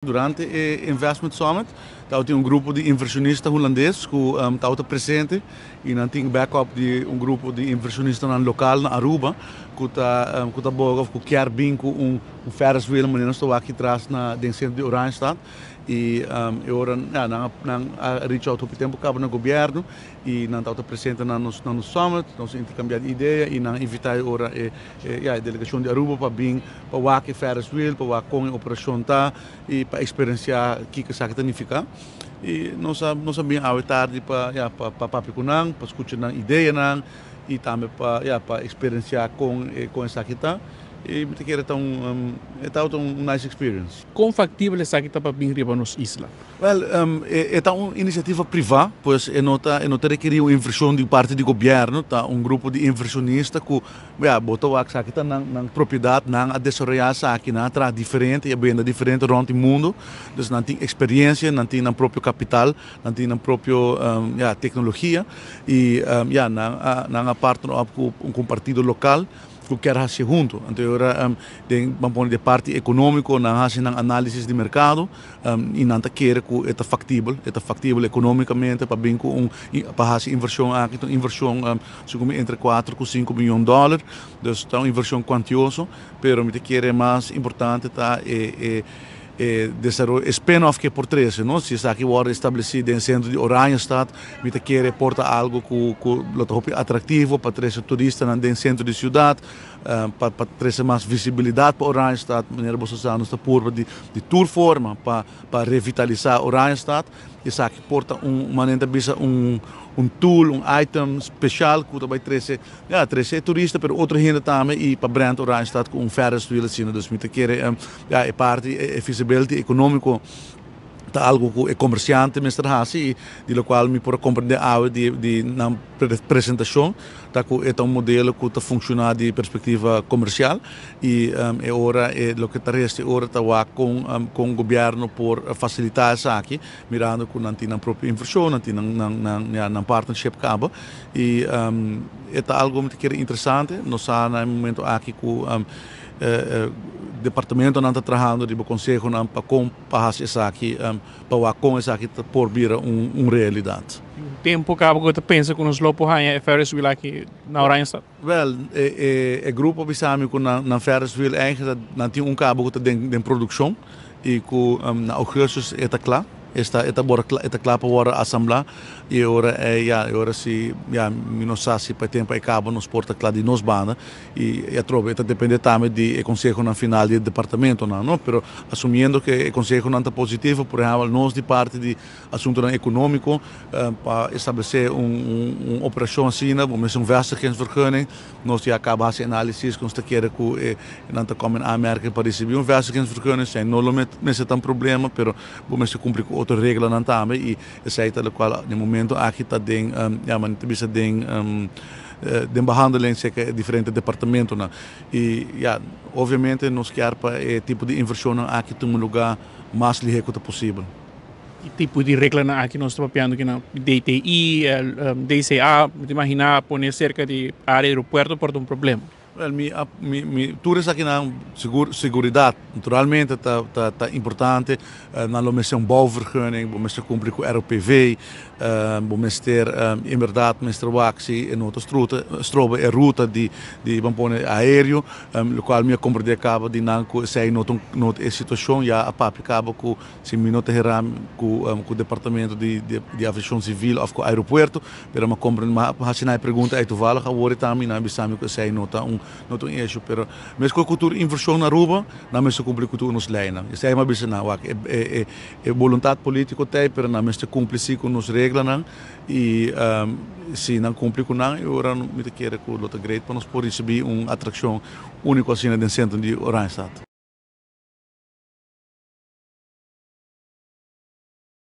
Durante e Investment Summit tabatin un grupo di inversionista hulandes cu tabata presente y nan tin backup di un grupo di inversionistanan local na Aruba cu ta boga of cu kier bin cu un Ferris wheel manera nos ta wak aki tras na den centro di Oranjestad. Y e ora, ja, nan a reach out hopi tempo caba na gobierno y nan tabata presente na nos summit, nos intercambia di idea y nan invita e ora e, ja, e delegacion di Aruba pa bin pa wak e Ferris wheel, pa wak con e operacion ta y pa experiencia kico esaki ta nifica. Y nos a bin awe tardi pa, ja, pa papia cu nan, pa scucha nan ideanan y tambe pa, ja, pa experiencia con esaki ta. Y mi ta kere ta un nice experience. Con factibel esaki ta pa bin riba nos isla? Well, e ta un iniciativa priva, pues e no ta rekeri un inversion di parti di gobierno, ta un grupo di inversionista cu, ja, bo ta wak esaki ta nan propiedad, nan a desaroya esaki, nan a traha diferente y a bende diferente rond di mundo, dus nan tin experiencia, nan tin nan propio capital, nan tin nan propio ja, tecnologia y ja, nan a partner up cu un partido local cu kier haci hunto. Anto, ora ban pone di parti economico, nan a haci nan analisis di mercado y nan ta kere cu e ta factibel economicamente pa bin cu pa haci inversion aki, un inversion segun entre 4 cu 5 miyon dollar, dus ta un inversion cuantioso, pero mi ta kere mas importante ta e desaroyo, spin-off cu por trece, no? Si esaki wordo estableci den centro di Oranjestad, mi ta kere por ta algo cu lo ta atractivo pa trece turistanan den centro di ciudad, pa trece mas visibilidad pa Oranjestad, manera bo sa, nos ta purba di tur forma pa revitalisa Oranjestad. Esaki por ta un manera, bisa un tool, un item special cu ta bay trece, ja, trece turista, pero otro hende tambe y pa brand Oranjestad cu un Ferris wheel asina. Dus mi ta kere ja, e parti e feasibility economico ta algo cu e comerciante mester haci, di locual mi por comprende awe di nan presentacion ta cu e ta un modelo cu ta funciona di perspectiva comercial y e ora e loke ta resta ora ta wak con gobierno por facilita esaki, mirando cu nan tin nan propio inversion, nan tin nan, ja, nan partnership caba y e ta algo cu ta interesante. Nos sa na momento aki cu departamentonan ta trahando riba consehonan pa con pa haci esaki, pa wak con esaki por bira un realidad. Tempo caba cu ta pensa cu nos lo por haya e Ferris wheel aki na Oranjestad? Wel, e grupo a bisami cu nan Ferris wheel eigenlijk nan tin un caba cu ta den produccion y cu na augustus e ta cla. E ta cla pa wordo asambla y ora ja, ora si, ja, mi no sa si pa tempo e caba nos por ta cla di nos banda y atrobe ta depende tambe di e consehonan final di departamentonan, no? Pero asumiendo cu e consehonan ta positivo, por ehempel, nos di parti di asuntonan economico, pa establece un operacion asina, bo mester un vestigingsvergunning. Nos ya caba haci analisis cu nos ta kere cu nan ta come in aanmerking pa ricibi un vestigingsvergunning, esey no lo mester ta un problema, pero bo mester cumpli cu otro reglanan tambe y esey ta locual na momento aki ta den ja, men ta bisa den behandeling cerca diferente departamentonan. Y ja, obviamente nos kier pa e tipo di inversion aki tuma lugar mas lihe cu ta posibel. E tipo di reglanan aki nos ta papiando cu na DTI, DCA, mi ta imagina pone cerca di area aeropuerto por ta un problema. Well, mi tur esakinan seguridad naturalmente ta importante. Nan lo mester un bouwvergunning, bo mester cumpli cu ROPV, bo mester inderdaad mester wak si e no ta stroba e ruta di ban pone aereo, locual mi a comprende caba di nan cu esey no ta e situacion. Ya a papia caba cu, si mi no ta hera, cu departamento di aviacion civil of cu aeropuerto, pero mi a comprende, mi a haci nan e pregunta ey toevallig awor tambe, nan a bisami cu esey no ta un issue, pero mescos cu tur inversion na Aruba, nan mester cumpli cu tur nos leynan. Esey mi a bisa nan, wak, e voluntad politico t'ey, pero nan mester cumpli si cu nos reglanan y si nan cumpli cu nan, ora mi ta kere cu lo ta great pa nos por ricibi un atraccion unico asina den centro di Oranjestad.